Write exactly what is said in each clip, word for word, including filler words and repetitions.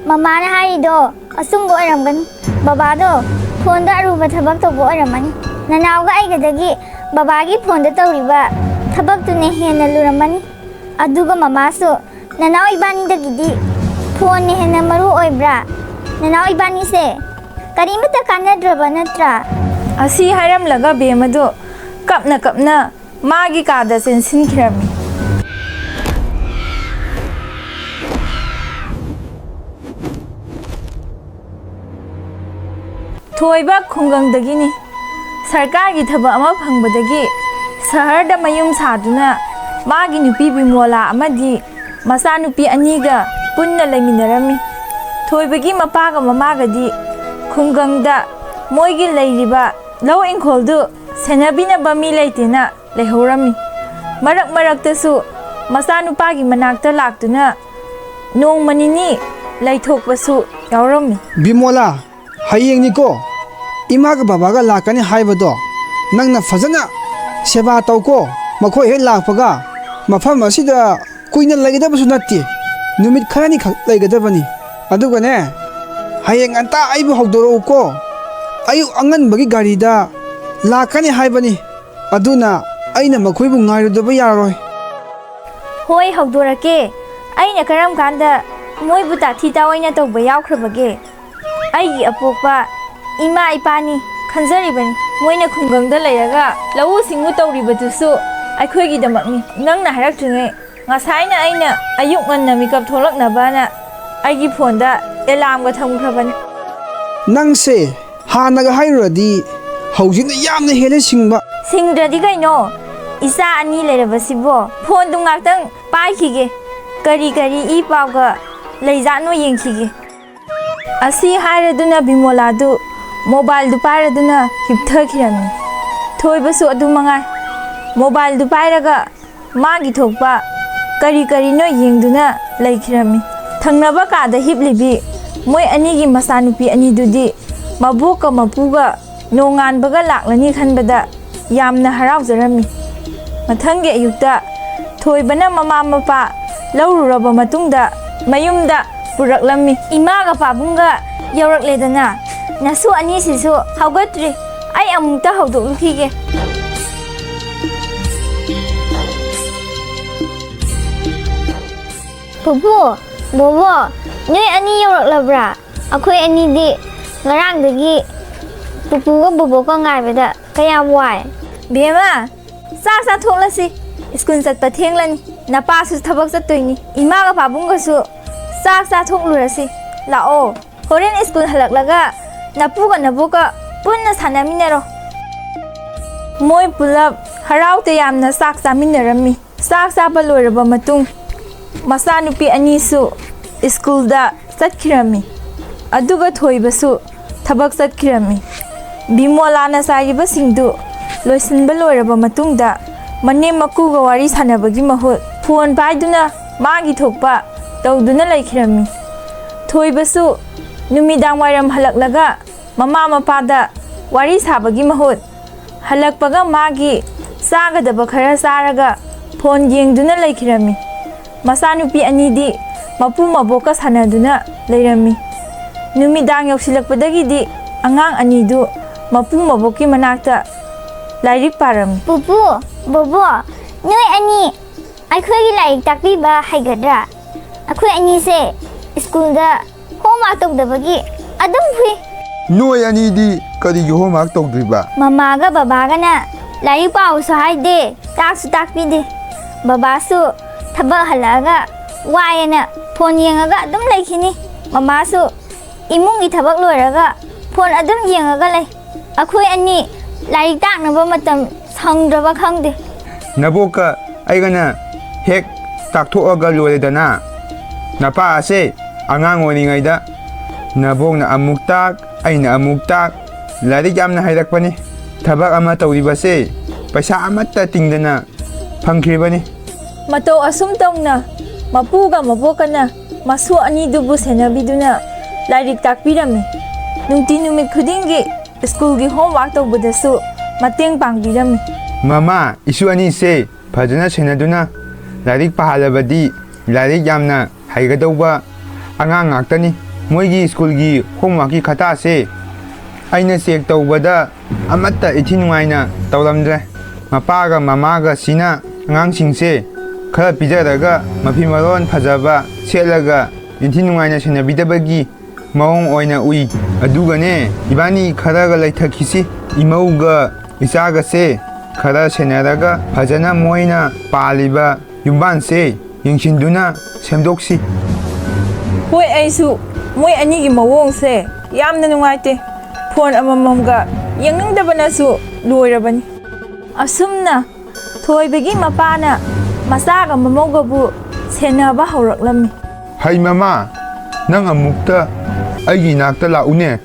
ꯃꯃꯥꯅ ꯍꯥꯏꯔꯤꯗꯣ ꯑꯆꯨꯝꯕ ꯑꯣꯏꯔꯝꯒꯅꯤ꯫ ꯕꯕꯥꯗꯣ ꯐꯣꯟꯗ ꯑꯔꯨꯕ ꯊꯕꯛ ꯇꯧꯕ ꯑꯣꯏꯔꯝꯃꯅꯤ꯫ ꯅꯅꯥꯎꯒ ꯑꯩꯒꯗꯒꯤ ꯕꯕꯥꯒꯤ ꯐꯣꯟꯗ ꯇꯧꯔꯤꯕ ꯊꯕꯛꯇꯨꯅ ꯍꯦꯟꯅ ꯂꯨꯔꯝꯃꯅꯤ꯫ ꯑꯗꯨꯒ ꯃꯃꯥꯁꯨ ꯅꯅꯥꯎ ꯏꯕꯥꯅꯤꯗꯒꯤꯗꯤ ꯐꯣꯟꯅ ꯍꯦꯟꯅ ꯃꯔꯨ ꯑꯣꯏꯕ꯭ꯔꯥ? ꯅꯅꯥꯎ ꯏꯕꯥꯅꯤꯁꯦ ꯀꯔꯤꯃꯠꯇ ꯀꯥꯟꯅꯗ꯭ꯔꯕ ꯅꯠꯇ꯭ꯔꯥ? ꯑꯁꯤ ꯍꯥꯏꯔꯝꯂꯒ ꯕꯦꯝꯃꯗꯨ ꯀꯞꯅ ꯀꯞꯅ ꯃꯥꯒꯤ ꯀꯥꯗ ꯆꯦꯟꯁꯤꯟꯈꯤꯔꯝꯃꯤ꯫ ꯊꯣꯏꯕ ꯈꯨꯡꯒꯪꯗꯒꯤꯅꯤ꯫ ꯁꯔꯀꯥꯔꯒꯤ ꯊꯕꯛ ꯑꯃ ꯐꯪꯕꯗꯒꯤ ꯁꯍꯔꯗ ꯃꯌꯨꯝ ꯁꯥꯗꯨꯅ ꯃꯥꯒꯤ ꯅꯨꯄꯤ ꯕꯤꯃꯣꯂꯥ ꯑꯃꯗꯤ ꯃꯆꯥꯅꯨꯄꯤ ꯑꯅꯤꯒ ꯄꯨꯟꯅ ꯂꯩꯃꯤꯟꯅꯔꯝꯃꯤ꯫ ꯊꯣꯏꯕꯒꯤ ꯃꯄꯥꯒ ꯃꯃꯥꯒꯗꯤ ꯈꯨꯡꯒꯪꯗ ꯃꯣꯏꯒꯤ ꯂꯩꯔꯤꯕ ꯂꯧ ꯏꯪꯈꯣꯜꯗꯨ ꯁꯦꯟꯅꯕꯤꯅꯕ ꯃꯤ ꯂꯩꯇꯦꯅ ꯂꯩꯍꯧꯔꯝꯃꯤ꯫ ꯃꯔꯛ ꯃꯔꯛꯇꯁꯨ ꯃꯆꯥꯅꯨꯄꯥꯒꯤ ꯃꯅꯥꯛꯇ ꯂꯥꯛꯇꯨꯅ ꯅꯣꯡꯃ ꯅꯤꯅꯤ ꯂꯩꯊꯣꯛꯄꯁꯨ ꯌꯥꯎꯔꯝꯃꯤ꯫ ꯕꯤꯃꯣꯂꯥ, ꯍꯌꯦꯡꯅꯤꯀꯣ ꯏꯃꯥꯒ ꯕꯕꯥꯒ ꯂꯥꯛꯀꯅꯤ ꯍꯥꯏꯕꯗꯣ, ꯅꯪꯅ ꯐꯖꯅ ꯁꯦꯕꯥ ꯇꯧꯀꯣ꯫ ꯃꯈꯣꯏ ꯍꯦꯛ ꯂꯥꯛꯄꯒ ꯃꯐꯝ ꯑꯁꯤꯗ ꯀꯨꯏꯅ ꯂꯩꯒꯗꯕꯁꯨ ꯅꯠꯇꯦ, ꯅꯨꯃꯤꯠ ꯈꯔꯅꯤꯈꯛ ꯂꯩꯒꯗꯕꯅꯤ꯫ ꯑꯗꯨꯒꯅꯦ, ꯍꯌꯦꯡ ꯉꯟꯇꯥ ꯑꯩꯕꯨ ꯍꯧꯗꯣꯔꯛꯎꯀꯣ꯫ ꯑꯌꯨꯛ ꯑꯉꯟꯕꯒꯤ ꯒꯥꯔꯤꯗ ꯂꯥꯛꯀꯅꯤ ꯍꯥꯏꯕꯅꯤ꯫ ꯑꯗꯨꯅ ꯑꯩꯅ ꯃꯈꯣꯏꯕꯨ ꯉꯥꯏꯔꯨꯗꯕ ꯌꯥꯔꯣꯏ꯫ ꯍꯣꯏ, ꯍꯧꯗꯣꯔꯛꯀꯦ꯫ ꯑꯩꯅ ꯀꯔꯝ ꯀꯥꯟꯗ ꯃꯣꯏꯕꯨ ꯇꯥꯊꯤ ꯇꯥꯑꯣꯏꯅ ꯇꯧꯕ ꯌꯥꯎꯈ꯭ꯔꯕꯒꯦ? ꯑꯩꯒꯤ ꯑꯄꯣꯛꯄ ꯏꯃꯥ ꯏꯄꯥꯅꯤ ꯈꯟꯖꯔꯤꯕꯅꯤ꯫ ꯃꯣꯏꯅ ꯈꯨꯡꯒꯪꯗ ꯂꯩꯔꯒ ꯂꯧꯎ ꯁꯤꯡꯎ ꯇꯧꯔꯤꯕꯗꯨꯁꯨ ꯑꯩꯈꯣꯏꯒꯤꯗꯃꯛꯅꯤ꯫ ꯅꯪꯅ ꯍꯥꯏꯔꯛꯇ꯭ꯔꯤꯉꯩ ꯉꯁꯥꯏꯅ ꯑꯩꯅ ꯑꯌꯨꯛ ꯉꯟꯅ ꯃꯤꯀꯞ ꯊꯣꯛꯂꯛꯅꯕꯅ ꯑꯩꯒꯤ ꯐꯣꯟꯗ ꯑꯦꯂꯥꯝꯒ ꯊꯝꯈ꯭ꯔꯕꯅꯤ꯫ ꯅꯪꯁꯦ ꯍꯥꯟꯅꯒ ꯍꯥꯏꯔꯨꯔꯗꯤ ꯍꯧꯖꯤꯛꯅ ꯌꯥꯝꯅ ꯍꯦꯜꯂꯦ ꯁꯤꯡꯕ꯫ ꯁꯤꯡꯗ꯭ꯔꯗꯤ ꯀꯩꯅꯣ? ꯏꯆꯥ ꯑꯅꯤ ꯂꯩꯔꯕꯁꯤꯕꯣ? ꯐꯣꯟꯗꯨ ꯉꯥꯛꯇꯪ ꯄꯥꯏꯈꯤꯒꯦ꯫ ꯀꯔꯤ ꯀꯔꯤ ꯏ ꯄꯥꯎꯒ ꯂꯩꯖꯥꯠꯅꯣ ꯌꯦꯡꯈꯤꯒꯦ꯫ ꯑꯁꯤ ꯍꯥꯏꯔꯗꯨꯅ ꯕꯤꯃꯣꯂꯥꯗꯨ ꯃꯣꯕꯥꯏꯜꯗꯨ ꯄꯥꯏꯔꯗꯨꯅ ꯍꯤꯞꯊꯈꯤꯔꯝꯃꯤ꯫ ꯊꯣꯏꯕꯁꯨ ꯑꯗꯨ ꯃꯉꯥꯏ꯫ ꯃꯣꯕꯥꯏꯜꯗꯨ ꯄꯥꯏꯔꯒ ꯃꯥꯒꯤ ꯊꯣꯛꯄ ꯀꯔꯤ ꯀꯔꯤꯅꯣ ꯌꯦꯡꯗꯨꯅ ꯂꯩꯈꯤꯔꯝꯃꯤ꯫ ꯊꯪꯅꯕ ꯀꯥꯗ ꯍꯤꯞꯂꯤꯕꯤ ꯃꯣꯏ ꯑꯅꯤꯒꯤ ꯃꯆꯥꯅꯨꯄꯤ ꯑꯅꯤꯗꯨꯗꯤ ꯃꯕꯣꯛꯀ ꯃꯄꯨꯒ ꯅꯣꯡꯉꯥꯟꯕꯒ ꯂꯥꯛꯂꯅꯤ ꯈꯟꯕꯗ ꯌꯥꯝꯅ ꯍꯔꯥꯎꯖꯔꯝꯃꯤ꯫ ꯃꯊꯪꯒꯤ ꯑꯌꯨꯛꯇ ꯊꯣꯏꯕꯅ ꯃꯃꯥ ꯃꯄꯥ ꯂꯧꯔꯨꯔꯕ ꯃꯇꯨꯡꯗ ꯃꯌꯨꯝꯗ ꯄꯨꯔꯛꯂꯝꯃꯤ꯫ ꯏꯃꯥꯒ ꯄꯥꯕꯨꯡꯒ ꯌꯧꯔꯛꯂꯦꯗꯅ꯫ ꯅꯁꯨ ꯑꯅꯤꯁꯤꯁꯨ ꯍꯧꯒꯠꯇ꯭ꯔꯤ꯫ ꯑꯩ ꯑꯃꯨꯛꯇ ꯍꯧꯗꯣꯛꯂꯨꯈꯤꯒꯦ꯫ ꯄꯨꯄꯨ, ꯕꯣꯕꯣ, ꯅꯣꯏ ꯑꯅꯤ ꯌꯧꯔꯛꯂꯕ꯭ꯔꯥ? ꯑꯩꯈꯣꯏ ꯑꯅꯤꯗꯤ ꯉꯔꯥꯡꯗꯒꯤ ꯄꯨꯄꯨꯒ ꯕꯣꯕꯣꯒ ꯉꯥꯏꯕꯗ ꯀꯌꯥꯝ ꯋꯥꯏ꯫ ꯕꯦꯝꯃ, ꯆꯥꯛ ꯆꯥꯊꯣꯛꯂꯁꯤ꯫ ꯁ꯭ꯀꯨꯜ ꯆꯠꯄ ꯊꯦꯡꯂꯅꯤ꯫ ꯅꯄꯥꯁꯨ ꯊꯕꯛ ꯆꯠꯇꯣꯏꯅꯤ꯫ ꯏꯃꯥꯒ ꯄꯥꯕꯨꯡꯒꯁꯨ ꯆꯥꯛ ꯆꯥꯊꯣꯛꯂꯨꯔꯁꯤ꯫ ꯂꯥꯛꯑꯣ꯫ ꯍꯣꯔꯦꯟ ꯁ꯭ꯀꯨꯜ ꯍꯜꯂꯛꯂꯒ ꯅꯄꯨꯒ ꯅꯕꯣꯛꯀ ꯄꯨꯟꯅ ꯁꯥꯟꯅꯃꯤꯟꯅꯔꯣ꯫ ꯃꯣꯏ ꯄꯨꯂꯞ ꯍꯔꯥꯎ ꯇꯌꯥꯝꯅ ꯆꯥꯛ ꯆꯥꯃꯤꯟꯅꯔꯝꯃꯤ꯫ ꯆꯥꯛ ꯆꯥꯕ ꯂꯣꯏꯔꯕ ꯃꯇꯨꯡ, ꯃꯆꯥꯅꯨꯄꯤ ꯑꯅꯤꯁꯨ ꯁ꯭ꯀꯨꯜꯗ ꯆꯠꯈꯤꯔꯝꯃꯤ꯫ ꯑꯗꯨꯒ ꯊꯣꯏꯕꯁꯨ ꯊꯕꯛ ꯆꯠꯈꯤꯔꯝꯃꯤ꯫ ꯕꯤꯃꯣꯂꯥꯅ ꯆꯥꯏꯔꯤꯕꯁꯤꯡꯗꯨ ꯂꯣꯏꯁꯤꯟꯕ ꯂꯣꯏꯔꯕ ꯃꯇꯨꯡꯗ, ꯃꯅꯦꯝ ꯃꯀꯨꯒ ꯋꯥꯔꯤ ꯁꯥꯟꯅꯕꯒꯤ ꯃꯍꯨꯠ, ꯐꯣꯟ ꯄꯥꯏꯗꯨꯅ ꯃꯥꯒꯤ ꯊꯣꯛꯄ ꯇꯧꯗꯨꯅ ꯂꯩꯈꯤꯔꯝꯃꯤ꯫ ꯊꯣꯏꯕꯁꯨ ꯅꯨꯃꯤꯗꯥꯡ ꯋꯥꯏꯔꯝ ꯍꯜꯂꯛꯂꯒ ꯃꯃꯥ ꯃꯄꯥꯗ ꯋꯥꯔꯤ ꯁꯥꯕꯒꯤ ꯃꯍꯨꯠ, ꯍꯜꯂꯛꯄꯒ ꯃꯥꯒꯤ ꯆꯥꯒꯗꯕ ꯈꯔ ꯆꯥꯔꯒ ꯐꯣꯟ ꯌꯦꯡꯗꯨꯅ ꯂꯩꯈꯤꯔꯝꯃꯤ꯫ ꯃꯆꯥꯅꯨꯄꯤ ꯑꯅꯤꯗꯤ ꯃꯄꯨ ꯃꯕꯣꯛꯀ ꯁꯥꯟꯅꯗꯨꯅ ꯂꯩꯔꯝꯃꯤ꯫ ꯅꯨꯃꯤꯗꯥꯡ ꯌꯧꯁꯤꯜꯂꯛꯄꯗꯒꯤꯗꯤ ꯑꯉꯥꯡ ꯑꯅꯤꯗꯨ ꯃꯄꯨ ꯃꯕꯣꯛꯀꯤ ꯃꯅꯥꯛꯇ ꯂꯥꯏꯔꯤꯛ ꯄꯥꯔꯝꯃꯤ꯫ ꯄꯨꯄꯨ, ꯕꯣꯕꯣ, ꯅꯣꯏ ꯑꯅꯤ ꯑꯩꯈꯣꯏꯒꯤ ꯂꯥꯏꯔꯤꯛ ꯇꯥꯛꯄꯤꯕ ꯍꯩꯒꯗ꯭ꯔꯥ? ꯑꯩꯈꯣꯏ ꯑꯅꯤꯁꯦ ꯁ꯭ꯀꯨꯜꯗ ꯍꯣꯝꯋꯥꯔꯛ ꯇꯧꯗꯕꯒꯤ ꯑꯗꯨꯝ ꯐꯨꯏ꯫ ꯅꯣꯏ ꯑꯅꯤꯗꯤ ꯀꯔꯤꯒꯤ ꯍꯣꯝꯋꯥꯔꯛ ꯇꯧꯗ꯭ꯔꯤꯕ? ꯃꯃꯥꯒ ꯕꯕꯥꯒꯅ ꯂꯥꯏꯔꯤꯛ ꯄꯥꯎꯁꯨ ꯍꯥꯏꯗꯦ, ꯇꯥꯛꯁꯨ ꯇꯥꯛꯄꯤꯗꯦ꯫ ꯕꯕꯥꯁꯨ ꯊꯕꯛ ꯍꯜꯂꯛꯑꯒ ꯋꯥꯏꯌꯦꯅ ꯐꯣꯟ ꯌꯦꯡꯉꯒ ꯑꯗꯨꯝ ꯂꯩꯈꯤꯅꯤ꯫ ꯃꯃꯥꯁꯨ ꯏꯃꯨꯡꯒꯤ ꯊꯕꯛ ꯂꯣꯏꯔꯒ ꯐꯣꯟ ꯑꯗꯨꯝ ꯌꯦꯡꯉꯒ ꯂꯩ꯫ ꯑꯩꯈꯣꯏ ꯑꯅꯤ ꯂꯥꯏꯔꯤꯛ ꯇꯥꯛꯅꯕ ꯃꯇꯝ ꯁꯪꯗ꯭ꯔꯕ ꯈꯪꯗꯦ꯫ ꯅꯕꯣꯛꯀ ꯑꯩꯒꯅ ꯍꯦꯛ ꯇꯥꯛꯊꯣꯛꯑꯒ ꯂꯣꯏꯔꯦꯗꯅ꯫ ꯅꯄꯥ ꯑꯁꯦ ꯑꯉꯥꯡ ꯑꯣꯏꯔꯤꯉꯩꯗ ꯅꯕꯣꯛꯅ ꯑꯃꯨꯛ ꯇꯥꯛ, ꯑꯩꯅ ꯑꯃꯨꯛ ꯇꯥꯛ, ꯂꯥꯏꯔꯤꯛ ꯌꯥꯝꯅ ꯍꯩꯔꯛꯄꯅꯤ꯫ ꯊꯕꯛ ꯑꯃ ꯇꯧꯔꯤꯕꯁꯦ ꯄꯩꯁꯥ ꯑꯃꯠꯇ ꯇꯤꯡꯗꯅ ꯐꯪꯈ꯭ꯔꯤꯕꯅꯤ꯫ ꯃꯇꯧ ꯑꯁꯨꯝ ꯇꯧꯅ ꯃꯄꯨꯒ ꯃꯕꯣꯛꯀꯅ ꯃꯁꯨ ꯑꯅꯤꯗꯨꯕꯨ ꯁꯦꯟꯅꯕꯤꯗꯨꯅ ꯂꯥꯏꯔꯤꯛ ꯇꯥꯛꯄꯤꯔꯝꯃꯤ꯫ ꯅꯨꯡꯇꯤ ꯅꯨꯃꯤꯠ ꯈꯨꯗꯤꯡꯒꯤ ꯁ꯭ꯀꯨꯜꯒꯤ ꯍꯣꯝꯋꯥꯔꯛ ꯇꯧꯕꯗꯁꯨ ꯃꯇꯦꯡ ꯄꯥꯡꯕꯤꯔꯝꯃꯤ꯫ ꯃꯃꯥ, ꯏꯁꯨ ꯑꯅꯤꯁꯦ ꯐꯖꯅ ꯁꯦꯟꯅꯗꯨꯅ ꯂꯥꯏꯔꯤꯛ ꯄꯥꯍꯜꯂꯕꯗꯤ ꯂꯥꯏꯔꯤꯛ ꯌꯥꯝꯅ ꯍꯩꯒꯗꯧꯕ ꯑꯉꯥꯡ ꯉꯥꯛꯇꯅꯤ꯫ ꯃꯣꯏꯒꯤ ꯁ꯭ꯀꯨꯜꯒꯤ ꯍꯣꯝꯋꯥꯔꯛꯀꯤ ꯈꯇꯥꯁꯦ ꯑꯩꯅ ꯆꯦꯛ ꯇꯧꯕꯗ ꯑꯃꯠꯇ ꯏꯊꯤ ꯅꯨꯡꯉꯥꯏꯅ ꯇꯧꯔꯝꯗ꯭ꯔꯦ꯫ ꯃꯄꯥꯒ ꯃꯃꯥꯒꯁꯤꯅ ꯑꯉꯥꯡꯁꯤꯡꯁꯦ ꯈꯔ ꯄꯤꯖꯔꯒ ꯃꯐꯤ ꯃꯔꯣꯟ ꯐꯖꯕ ꯁꯦꯠꯂꯒ ꯏꯟꯊꯤ ꯅꯨꯡꯉꯥꯏꯅ ꯁꯦꯟꯅꯕꯤꯗꯕꯒꯤ ꯃꯑꯣꯡ ꯑꯣꯏꯅ ꯎꯏ꯫ ꯑꯗꯨꯒꯅꯦ, ꯏꯕꯥꯅꯤ ꯈꯔꯒ ꯂꯩꯊꯈꯤꯁꯤ꯫ ꯏꯃꯧꯒ ꯏꯆꯥꯒꯁꯦ ꯈꯔ ꯁꯦꯟꯅꯔꯒ ꯐꯖꯅ ꯃꯣꯏꯅ ꯄꯥꯜꯂꯤꯕ ꯌꯨꯝꯕꯥꯟꯁꯦ ꯌꯦꯡꯁꯤꯟꯗꯨꯅ ꯁꯦꯝꯗꯣꯛꯁꯤ꯫ ꯍꯣꯏ, ꯑꯩꯁꯨ ꯃꯣꯏ ꯑꯅꯤꯒꯤ ꯃꯑꯣꯡꯁꯦ ꯌꯥꯝꯅ ꯅꯨꯡꯉꯥꯏꯇꯦ꯫ ꯐꯣꯟ ꯑꯃꯃꯝꯒ ꯌꯦꯡꯅꯤꯡꯗꯕꯅꯁꯨ ꯂꯣꯏꯔꯕꯅꯤ꯫ ꯑꯁꯨꯝꯅ ꯊꯣꯏꯕꯒꯤ ꯃꯄꯥꯅ ꯃꯆꯥꯒ ꯃꯃꯧꯒꯕꯨ ꯁꯦꯟꯅꯕ ꯍꯧꯔꯛꯂꯝꯃꯤ꯫ ꯍꯩ ꯃꯃꯥ, ꯅꯪ ꯑꯃꯨꯛꯇ ꯑꯩꯒꯤ ꯏꯅꯥꯛꯇ ꯂꯥꯛꯎꯅꯦ,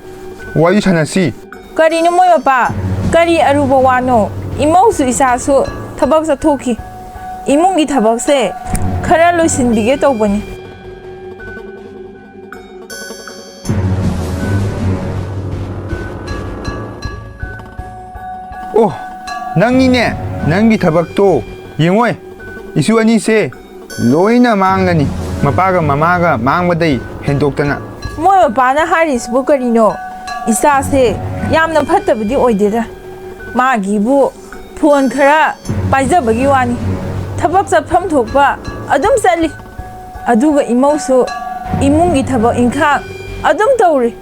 ꯋꯥꯔꯤ ꯁꯥꯟꯅꯁꯤ꯫ ꯀꯔꯤꯅꯣ ꯃꯣꯏ ꯃꯄꯥ? ꯀꯔꯤ ꯑꯔꯨꯕ ꯋꯥꯅꯣ? ꯏꯃꯧꯁꯨ ꯏꯆꯥꯁꯨ ꯊꯕꯛ ꯆꯠꯊꯣꯛꯈꯤ꯫ ꯏꯃꯨꯡꯒꯤ ꯊꯕꯛꯁꯦ ꯈꯔ ꯂꯣꯏꯁꯤꯟꯕꯤꯒꯦ ꯇꯧꯕꯅꯤ꯫ ꯑꯣ, ꯅꯪꯅꯤꯅꯦ, ꯅꯪꯒꯤ ꯊꯕꯛꯇꯣ ꯌꯦꯡꯉꯣꯏ, ꯏꯁꯨ ꯑꯅꯤꯁꯦ ꯂꯣꯏꯅ ꯃꯥꯡꯂꯅꯤ, ꯃꯄꯥꯒ ꯃꯃꯥꯒ ꯃꯥꯡꯕꯗꯩ ꯍꯦꯟꯗꯣꯛꯇꯅ꯫ ꯃꯣꯏ ꯃꯄꯥꯅ ꯍꯥꯏꯔꯤꯁꯤꯕꯨ ꯀꯔꯤꯅꯣ? ꯏꯆꯥꯁꯦ ꯌꯥꯝꯅ ꯐꯠꯇꯕꯗꯤ ꯑꯣꯏꯗꯦꯗ꯫ ꯃꯥꯒꯤꯕꯨ ꯐꯣꯟ ꯈꯔ ꯄꯥꯏꯖꯕꯒꯤ ꯋꯥꯅꯤ꯫ ꯊꯕꯛ ꯆꯠꯐꯝ ꯊꯣꯛꯄ ꯑꯗꯨꯝ ꯆꯠꯂꯤ꯫ ꯑꯗꯨꯒ ꯏꯃꯧꯁꯨ ꯏꯃꯨꯡꯒꯤ ꯊꯕꯛ ꯏꯪꯈꯥꯡ ꯑꯗꯨꯝ ꯇꯧꯔꯤ꯫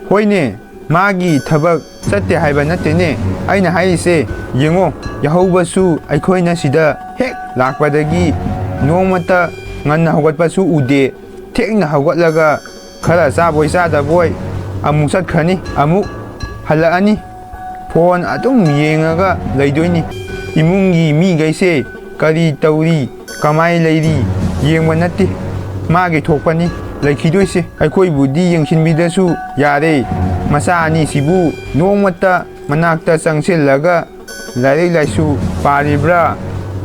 ꯍꯣꯏꯅꯦ, ꯃꯥꯒꯤ ꯊꯕꯛ ꯆꯠꯇꯦ ꯍꯥꯏꯕ ꯅꯠꯇꯦꯅꯦ꯫ ꯑꯩꯅ ꯍꯥꯏꯔꯤꯁꯦ, ꯌꯦꯡꯉꯣ, ꯌꯥꯍꯧꯕꯁꯨ ꯑꯩꯈꯣꯏꯅ ꯁꯤꯗ ꯍꯦꯛ ꯂꯥꯛꯄꯗꯒꯤ ꯅꯣꯡꯃꯇ ꯉꯟꯅ ꯍꯧꯒꯠꯄꯁꯨ ꯎꯗꯦ꯫ ꯊꯦꯡꯅ ꯍꯧꯒꯠꯂꯒ ꯈꯔ ꯆꯥꯕꯣꯏ ꯆꯥꯗꯕꯣꯏ ꯑꯃꯨꯛ ꯆꯠꯈ꯭ꯔꯅꯤ, ꯑꯃꯨꯛ ꯍꯜꯂꯛꯑꯅꯤ꯫ ꯐꯣꯟ ꯑꯗꯨꯝ ꯌꯦꯡꯉꯒ ꯂꯩꯗꯣꯏꯅꯤ꯫ ꯏꯃꯨꯡꯒꯤ ꯃꯤꯈꯩꯁꯦ ꯀꯔꯤ ꯇꯧꯔꯤ, ꯀꯃꯥꯏ ꯂꯩꯔꯤ ꯌꯦꯡꯕ ꯅꯠꯇꯦ꯫ ꯃꯥꯒꯤ ꯊꯣꯛꯄꯅꯤ ꯂꯩꯈꯤꯗꯣꯏꯁꯦ꯫ ꯑꯩꯈꯣꯏꯕꯨꯗꯤ ꯌꯦꯡꯁꯤꯟꯕꯤꯗ꯭ꯔꯁꯨ ꯌꯥꯔꯦ꯫ ꯃꯆꯥ ꯑꯅꯤꯁꯤꯕꯨ ꯅꯣꯡꯃꯇ ꯃꯅꯥꯛꯇ ꯆꯪꯁꯤꯜꯂꯒ ꯂꯥꯏꯔꯤꯛ ꯂꯥꯏꯁꯨ ꯄꯥꯔꯤꯕ꯭ꯔꯥ?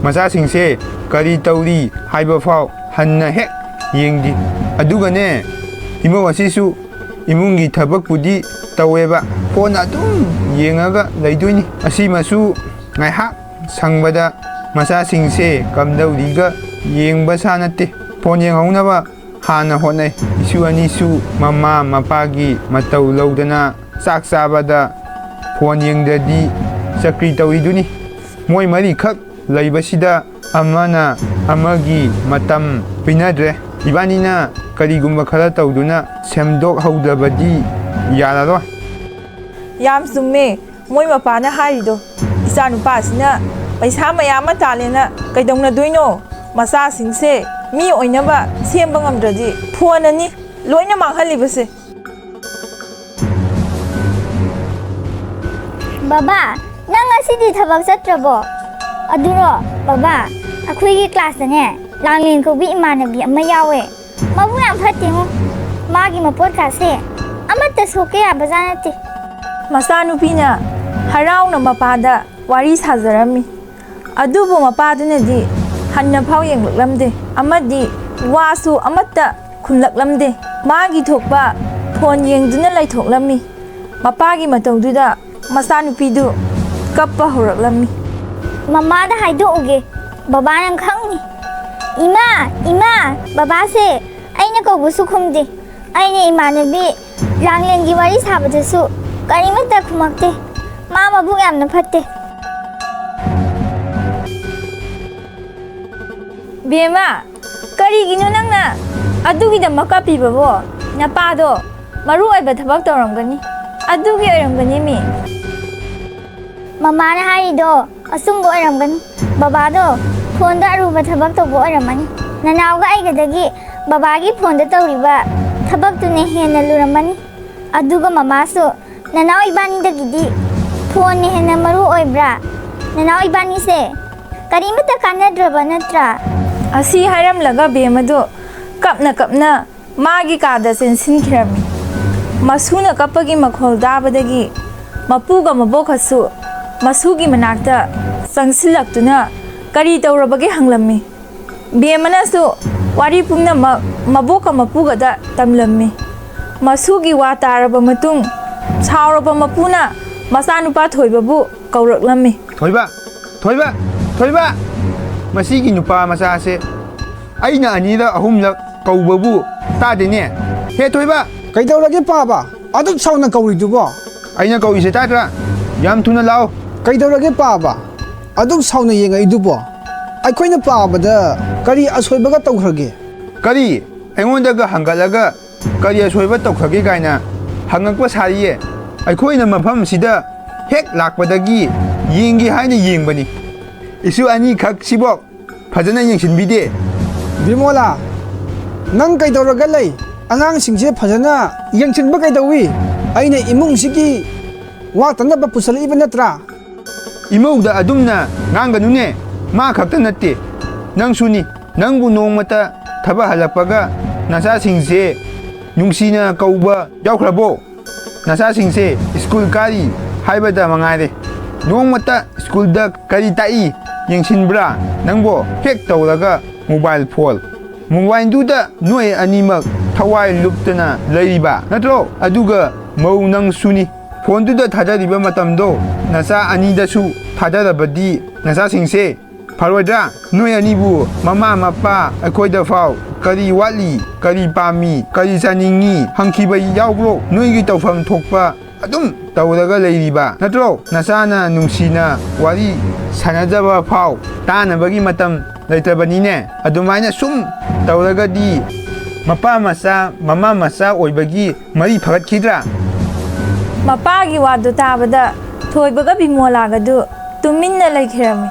ꯃꯆꯥꯁꯤꯡꯁꯦ ꯀꯔꯤ ꯇꯧꯔꯤ ꯍꯥꯏꯕ ꯐꯥꯎ ꯍꯟꯅ ꯍꯦꯛ ꯌꯦꯡꯗꯦ꯫ ꯑꯗꯨꯒꯅꯦ, ꯏꯃꯧ ꯑꯁꯤꯁꯨ ꯏꯃꯨꯡꯒꯤ ꯊꯕꯛꯄꯨꯗꯤ ꯇꯧꯋꯦꯕ, ꯐꯣꯟ ꯑꯗꯨꯝ ꯌꯦꯡꯉꯒ ꯂꯩꯗꯣꯏꯅꯤ꯫ ꯑꯁꯤꯃꯁꯨ ꯉꯥꯏꯍꯥꯛ ꯁꯪꯕꯗ ꯃꯆꯥꯁꯤꯡꯁꯦ ꯀꯝꯗꯧꯔꯤꯒ ꯌꯦꯡꯕ ꯁꯥ ꯅꯠꯇꯦ꯫ ꯐꯣꯟ ꯌꯦꯡꯍꯧꯅꯕ ꯍꯥꯟꯅ ꯍꯣꯠꯅꯩ꯫ ꯏꯁꯨ ꯑꯅꯤꯁꯨ ꯃꯃꯥ ꯃꯄꯥꯒꯤ ꯃꯇꯧ ꯂꯧꯗꯅ ꯆꯥꯛ ꯆꯥꯕꯗ ꯐꯣꯟ ꯌꯦꯡꯗ꯭ꯔꯗꯤ ꯆꯀ꯭ꯔꯤ ꯇꯧꯔꯤꯗꯨꯅꯤ꯫ ꯃꯣꯏ ꯃꯔꯤꯈꯛ ꯂꯩꯕꯁꯤꯗ ꯑꯃꯅ ꯑꯃꯒꯤ ꯃꯇꯝ ꯄꯤꯅꯗ꯭ꯔꯦ꯫ ꯏꯕꯥꯅꯤꯅ ꯀꯔꯤꯒꯨꯝꯕ ꯈꯔ ꯇꯧꯗꯨꯅ ꯁꯦꯝꯗꯣꯛꯍꯧꯗꯕꯗꯤ ꯌꯥꯔꯔꯣꯏ꯫ ꯌꯥꯝ ꯆꯨꯝꯃꯦ ꯃꯣꯏ ꯃꯄꯥꯅ ꯍꯥꯏꯔꯤꯗꯣ꯫ ꯏꯆꯥ ꯅꯨꯄꯥꯁꯤꯅ ꯄꯩꯁꯥ ꯃꯌꯥꯝ ꯑꯃ ꯇꯥꯜꯂꯦꯅ ꯀꯩꯗꯧꯅꯗꯣꯏꯅꯣ? ꯃꯆꯥꯁꯤꯡꯁꯦ ꯃꯤ ꯑꯣꯏꯅꯕ ꯁꯦꯝꯕ ꯉꯝꯗ꯭ꯔꯗꯤ ꯐꯣꯟꯅꯅꯤ ꯂꯣꯏꯅ ꯃꯥꯡꯍꯜꯂꯤꯕꯁꯦ꯫ ꯕꯕꯥ, ꯅꯪ ꯉꯁꯤꯗꯤ ꯊꯕꯛ ꯆꯠꯇ꯭ꯔꯕꯣ? ꯑꯗꯨꯔꯣ, ꯕꯕꯥ, ꯑꯩꯈꯣꯏꯒꯤ ꯀ꯭ꯂꯥꯁꯇꯅꯦ ꯂꯥꯡꯂꯦꯟ ꯀꯧꯕꯤ ꯏꯃꯥꯟꯅꯕꯤ ꯑꯃ ꯌꯥꯎꯋꯦ꯫ ꯃꯕꯨꯛ ꯌꯥꯝ ꯐꯠꯇꯦꯉꯣ꯫ ꯃꯥꯒꯤ ꯃꯄꯣꯠꯀꯥꯁꯦ ꯑꯃꯠꯇ ꯁꯣꯛꯀꯦ ꯌꯥꯕꯖꯥꯠ ꯅꯠꯇꯦ꯫ ꯃꯆꯥꯅꯨꯄꯤꯅ ꯍꯔꯥꯎꯅ ꯃꯄꯥꯗ ꯋꯥꯔꯤ ꯁꯥꯖꯔꯝꯃꯤ꯫ ꯑꯗꯨꯕꯨ ꯃꯄꯥꯗꯨꯅꯗꯤ ꯍꯟꯅ ꯐꯥꯎ ꯌꯦꯡꯂꯛꯂꯝꯗꯦ ꯑꯃꯗꯤ ꯋꯥꯁꯨ ꯑꯃꯠꯇ ꯈꯨꯝꯂꯛꯂꯝꯗꯦ꯫ ꯃꯥꯒꯤ ꯊꯣꯛꯄ ꯐꯣꯟ ꯌꯦꯡꯗꯨꯅ ꯂꯩꯊꯣꯛꯂꯝꯃꯤ꯫ ꯃꯄꯥꯒꯤ ꯃꯇꯧꯗꯨꯗ ꯃꯆꯥꯅꯨꯄꯤꯗꯨ ꯀꯞꯄ ꯍꯧꯔꯛꯂꯝꯃꯤ꯫ ꯃꯃꯥꯗ ꯍꯥꯏꯗꯣꯛꯎꯒꯦ, ꯕꯕꯥꯅ ꯈꯪꯅꯤ꯫ ꯏꯃꯥ, ꯏꯃꯥ, ꯕꯕꯥꯁꯦ ꯑꯩꯅ ꯀꯧꯕꯁꯨ ꯈꯨꯝꯗꯦ꯫ ꯑꯩꯅ ꯏꯃꯥꯟꯅꯕꯤ ꯂꯥꯡꯂꯦꯟꯒꯤ ꯋꯥꯔꯤ ꯁꯥꯕꯗꯁꯨ ꯀꯔꯤꯃꯠꯇ ꯈꯨꯝꯃꯛꯇꯦ꯫ ꯃꯥ ꯃꯕꯨꯛ ꯌꯥꯝꯅ ꯐꯠꯇꯦ꯫ ꯕꯦꯝꯃ, ꯀꯔꯤꯒꯤꯅꯣ ꯅꯪꯅ ꯑꯗꯨꯒꯤꯗꯃꯛ ꯀꯞꯄꯤꯕꯕꯣ? ꯅꯄꯥꯗꯣ ꯃꯔꯨ ꯑꯣꯏꯕ ꯊꯕꯛ ꯇꯧꯔꯝꯒꯅꯤ꯫ ꯑꯗꯨꯒꯤ ꯑꯣꯏꯔꯝꯒꯅꯤ ꯃꯤ꯫ ꯃꯃꯥꯅ ꯍꯥꯏꯔꯤꯗꯣ ꯑꯆꯨꯝꯕ ꯑꯣꯏꯔꯝꯒꯅꯤ꯫ ꯕꯕꯥꯗꯣ ꯐꯣꯟꯗ ꯑꯔꯨꯕ ꯊꯕꯛ ꯇꯧꯕ ꯑꯣꯏꯔꯝꯃꯅꯤ꯫ ꯅꯅꯥꯎꯒ ꯑꯩꯒꯗꯒꯤ ꯕꯕꯥꯒꯤ ꯐꯣꯟꯗ ꯇꯧꯔꯤꯕ ꯊꯕꯛꯇꯨꯅ ꯍꯦꯟꯅ ꯂꯨꯔꯝꯃꯅꯤ꯫ ꯑꯗꯨꯒ ꯃꯃꯥꯁꯨ ꯅꯅꯥꯎ ꯏꯕꯥꯅꯤꯗꯒꯤꯗꯤ ꯐꯣꯟꯅ ꯍꯦꯟꯅ ꯃꯔꯨ ꯑꯣꯏꯕ꯭ꯔꯥ? ꯅꯅꯥꯎ ꯏꯕꯥꯅꯤꯁꯦ ꯀꯔꯤꯃꯠꯇ ꯀꯥꯟꯅꯗ꯭ꯔꯕ ꯅꯠꯇ꯭ꯔꯥ? ꯑꯁꯤ ꯍꯥꯏꯔꯝꯂꯒ ꯕꯦꯝꯃꯗꯨ ꯀꯞꯅ ꯀꯞꯅ ꯃꯥꯒꯤ ꯀꯥꯗ ꯆꯦꯟꯁꯤꯟꯈꯤꯔꯝꯃꯤ꯫ ꯃꯁꯨꯅ ꯀꯞꯄꯒꯤ ꯃꯈꯣꯜ ꯇꯥꯕꯗꯒꯤ ꯃꯄꯨꯒ ꯃꯕꯣꯛꯀꯁꯨ ꯃꯁꯨꯒꯤ ꯃꯅꯥꯛꯇ ꯆꯪꯁꯤꯜꯂꯛꯇꯨꯅ ꯀꯔꯤ ꯇꯧꯔꯕꯒꯦ ꯍꯪꯂꯝꯃꯤ꯫ ꯕꯦꯝꯃꯅꯁꯨ ꯋꯥꯔꯤ ꯄꯨꯝꯅꯃꯛ ꯃꯕꯣꯛꯀ ꯃꯄꯨꯒꯗ ꯇꯝꯂꯝꯃꯤ꯫ ꯃꯁꯨꯒꯤ ꯋꯥ ꯇꯥꯔꯕ ꯃꯇꯨꯡ ꯁꯥꯎꯔꯕ ꯃꯄꯨꯅ ꯃꯆꯥꯅꯨꯄꯥ ꯊꯣꯏꯕꯕꯨ ꯀꯧꯔꯛꯂꯝꯃꯤ꯫ ꯊꯣꯏꯕ! ꯊꯣꯏꯕ! ꯊꯣꯏꯕ! ꯃꯁꯤꯒꯤ ꯅꯨꯄꯥ ꯃꯆꯥꯁꯦ ꯑꯩꯅ ꯑꯅꯤꯔꯛ ꯑꯍꯨꯝꯂꯛ ꯀꯧꯕꯕꯨ ꯇꯥꯗꯦꯅꯦ꯫ ꯍꯦ ꯊꯣꯏꯕ! ꯀꯩꯗꯧꯔꯒꯦ ꯄꯥꯕ? ꯑꯗꯨꯛ ꯁꯥꯎꯅ ꯀꯧꯔꯤꯗꯨꯕꯣ? ꯑꯩꯅ ꯀꯧꯔꯤꯁꯦ ꯇꯥꯗ꯭ꯔꯥ? ꯌꯥꯝ ꯊꯨꯅ ꯂꯥꯛꯑꯣ꯫ ꯀꯩꯗꯧꯔꯒꯦ ꯄꯥꯕ? ꯑꯗꯨꯛ ꯁꯥꯎꯅ ꯌꯦꯡꯉꯛꯏꯗꯨꯕꯣ? ꯑꯩꯈꯣꯏꯅ ꯄꯥꯕꯗ ꯀꯔꯤ ꯑꯁꯣꯏꯕꯒ ꯇꯧꯈ꯭ꯔꯒꯦ? ꯀꯔꯤ? ꯑꯩꯉꯣꯟꯗꯒ ꯍꯪꯒꯠꯂꯒ ꯀꯔꯤ ꯑꯁꯣꯏꯕ ꯇꯧꯈ꯭ꯔꯒꯦ ꯀꯥꯏꯅ ꯍꯪꯉꯛꯄ ꯁꯥꯔꯤꯌꯦ? ꯑꯩꯈꯣꯏꯅ ꯃꯐꯝꯁꯤꯗ ꯍꯦꯛ ꯂꯥꯛꯄꯗꯒꯤ ꯌꯦꯡꯒꯦ ꯍꯥꯏꯅ ꯌꯦꯡꯕꯅꯤ꯫ ꯏꯁꯨ ꯑꯅꯤꯈꯛ ꯁꯤꯕꯣ ꯐꯖꯅ ꯌꯦꯡꯁꯤꯟꯕꯤꯗꯦ꯫ ꯕꯤꯃꯣꯂꯥ, ꯅꯪ ꯀꯩꯗꯧꯔꯒ ꯂꯩ? ꯑꯉꯥꯡꯁꯤꯡꯁꯦ ꯐꯖꯅ ꯌꯦꯡꯁꯤꯟꯕ ꯀꯩꯗꯧꯏ? ꯑꯩꯅ ꯏꯃꯨꯡꯁꯤꯒꯤ ꯋꯥꯠꯇꯅꯕ ꯄꯨꯁꯜꯂꯛꯏꯕ ꯅꯠꯇ꯭ꯔꯥ? ꯏꯃꯧꯗ ꯑꯗꯨꯝꯅ ꯉꯥꯡꯒꯅꯨꯅꯦ, ꯃꯥ ꯈꯛꯇ ꯅꯠꯇꯦ, ꯅꯪꯁꯨꯅꯤ꯫ ꯅꯪꯕꯨ ꯅꯣꯡꯃꯇ ꯊꯕꯛ ꯍꯜꯂꯛꯄꯒ ꯅꯆꯥꯁꯤꯡꯁꯦ ꯅꯨꯡꯁꯤꯅ ꯀꯧꯕ ꯌꯥꯎꯈ꯭ꯔꯕꯣ? ꯅꯆꯥꯁꯤꯡꯁꯦ ꯁ꯭ꯀꯨꯜ ꯀꯥꯔꯤ ꯍꯥꯏꯕꯗ ꯃꯉꯥꯏꯔꯦ꯫ ꯅꯣꯡꯃꯇ ꯁ꯭ꯀꯨꯜꯗ ꯀꯔꯤ ꯇꯥꯛꯏ ꯌꯦꯡꯁꯤꯟꯕ꯭ꯔꯥ ꯅꯪꯕꯣ? ꯍꯦꯛ ꯇꯧꯔꯒ ꯃꯣꯕꯥꯏꯜ ꯐꯣꯟ꯫ ꯃꯣꯕꯥꯏꯜꯗꯨꯗ ꯅꯣꯏ ꯑꯅꯤꯃꯛ ꯊꯋꯥꯏ ꯂꯨꯞꯇꯅ ꯂꯩꯔꯤꯕ ꯅꯠꯇ꯭ꯔꯣ? ꯑꯗꯨꯒ ꯃꯧ ꯅꯪꯁꯨꯅꯤ꯫ ꯐꯣꯟꯗꯨꯗ ꯊꯥꯗꯔꯤꯕ ꯃꯇꯝꯗꯣ ꯅꯆꯥ ꯑꯅꯤꯗꯁꯨ ꯊꯥꯗꯔꯕꯗꯤ ꯅꯆꯥꯁꯤꯡꯁꯦ ꯐꯔꯣꯏꯗ꯭ꯔꯥ? ꯅꯣꯏ ꯑꯅꯤꯕꯨ ꯃꯃꯥ ꯃꯄꯥ ꯑꯩꯈꯣꯏꯗ ꯐꯥꯎ ꯀꯔꯤ ꯋꯥꯠꯂꯤ, ꯀꯔꯤ ꯄꯥꯝꯃꯤ, ꯀꯔꯤ ꯆꯥꯅꯤꯡꯉꯤ ꯍꯪꯈꯤꯕ ꯌꯥꯎꯕ꯭ꯔꯣ? ꯅꯣꯏꯒꯤ ꯇꯧꯐꯝ ꯊꯣꯛꯄ ꯑꯗꯨꯝ ꯇꯧꯔꯒ ꯂꯩꯔꯤꯕ ꯅꯠꯇ꯭ꯔꯣ? ꯅꯆꯥꯅ ꯅꯨꯡꯁꯤꯅ ꯋꯥꯔꯤ ꯁꯥꯟꯅꯖꯕ ꯐꯥꯎ ꯇꯥꯅꯕꯒꯤ ꯃꯇꯝ ꯂꯩꯇ꯭ꯔꯕꯅꯤꯅꯦ꯫ ꯑꯗꯨꯃꯥꯏꯅ ꯁꯨꯝ ꯇꯧꯔꯒꯗꯤ ꯃꯄꯥ ꯃꯆꯥ, ꯃꯃꯥ ꯃꯆꯥ ꯑꯣꯏꯕꯒꯤ ꯃꯔꯤ ꯐꯒꯠꯈꯤꯗ꯭ꯔꯥ? ꯃꯄꯥꯒꯤ ꯋꯥꯗꯨ ꯇꯥꯕꯗ ꯊꯣꯏꯕꯒ ꯕꯤꯃꯣꯂꯥꯒꯗꯨ ꯇꯨꯃꯤꯟꯅ ꯂꯩꯈꯤꯔꯝꯃꯤ꯫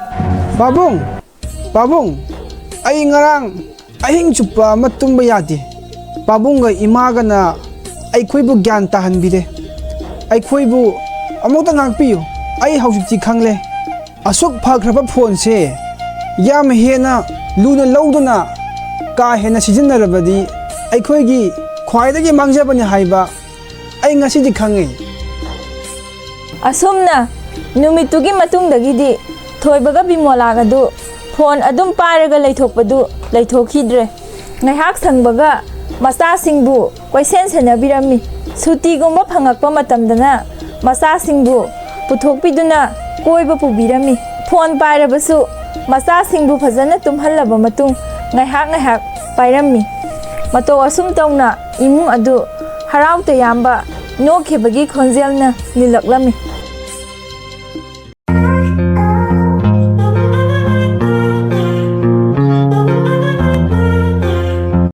ꯄꯥꯕꯨꯡ! ꯄꯥꯕꯨꯡ! ꯑꯩ ꯉꯔꯥꯡ ꯑꯍꯤꯡ ꯆꯨꯞꯄ ꯑꯃ ꯇꯨꯝꯕ ꯌꯥꯗꯦ꯫ ꯄꯥꯕꯨꯡꯒ ꯏꯃꯥꯒꯅ ꯑꯩꯈꯣꯏꯕꯨ ꯒ꯭ꯌꯥꯟ ꯇꯥꯍꯟꯕꯤꯔꯦ꯫ ꯑꯩꯈꯣꯏꯕꯨ ꯑꯃꯨꯛꯇ ꯉꯥꯛꯄꯤꯌꯨ꯫ ꯑꯩ ꯍꯧꯖꯤꯛꯇꯤ ꯈꯪꯂꯦ꯫ ꯑꯁꯨꯛ ꯐꯈ꯭ꯔꯕ ꯐꯣꯟꯁꯦ ꯌꯥꯝ ꯍꯦꯟꯅ ꯂꯨꯅ ꯂꯧꯗꯨꯅ ꯀꯥ ꯍꯦꯟꯅ ꯁꯤꯖꯤꯟꯅꯔꯕꯗꯤ ꯑꯩꯈꯣꯏꯒꯤ ꯈ꯭ꯋꯥꯏꯗꯒꯤ ꯃꯥꯡꯖꯕꯅꯤ ꯍꯥꯏꯕ ꯑꯩ ꯉꯁꯤꯗꯤ ꯈꯪꯉꯤ꯫ ꯑꯁꯨꯝꯅ ꯅꯨꯃꯤꯠꯇꯨꯒꯤ ꯃꯇꯨꯡꯗꯒꯤꯗꯤ ꯊꯣꯏꯕꯒ ꯕꯤꯃꯣꯂꯥꯒꯗꯨ ꯐꯣꯟ ꯑꯗꯨꯝ ꯄꯥꯏꯔꯒ ꯂꯩꯊꯣꯛꯄꯗꯨ ꯂꯩꯊꯣꯛꯈꯤꯗ꯭ꯔꯦ꯫ ꯉꯥꯏꯍꯥꯛ ꯁꯪꯕꯒ ꯃꯆꯥꯁꯤꯡꯕꯨ ꯀꯣꯏꯁꯦꯟ ꯁꯦꯟꯅꯕꯤꯔꯝꯃꯤ꯫ ꯁꯨꯇꯤꯒꯨꯝꯕ ꯐꯪꯉꯛꯄ ꯃꯇꯝꯗꯅ ꯃꯆꯥꯁꯤꯡꯕꯨ ꯄꯨꯊꯣꯛꯄꯤꯗꯨꯅ ꯀꯣꯏꯕ ꯄꯨꯕꯤꯔꯝꯃꯤ꯫ ꯐꯣꯟ ꯄꯥꯏꯔꯕꯁꯨ ꯃꯆꯥꯁꯤꯡꯕꯨ ꯐꯖꯅ ꯇꯨꯝꯍꯜꯂꯕ ꯃꯇꯨꯡ ꯉꯥꯏꯍꯥꯛ ꯉꯥꯏꯍꯥꯛ ꯄꯥꯏꯔꯝꯃꯤ꯫ ꯃꯇꯧ ꯑꯁꯨꯝ ꯇꯧꯅ ꯏꯃꯨꯡ ꯑꯗꯨ ꯍꯔꯥꯎ ꯇꯌꯥꯝꯕ ꯅꯣꯛꯈꯤꯕꯒꯤ ꯈꯣꯟꯖꯦꯜꯅ ꯅꯤꯜꯂꯛꯂꯝꯃꯤ꯫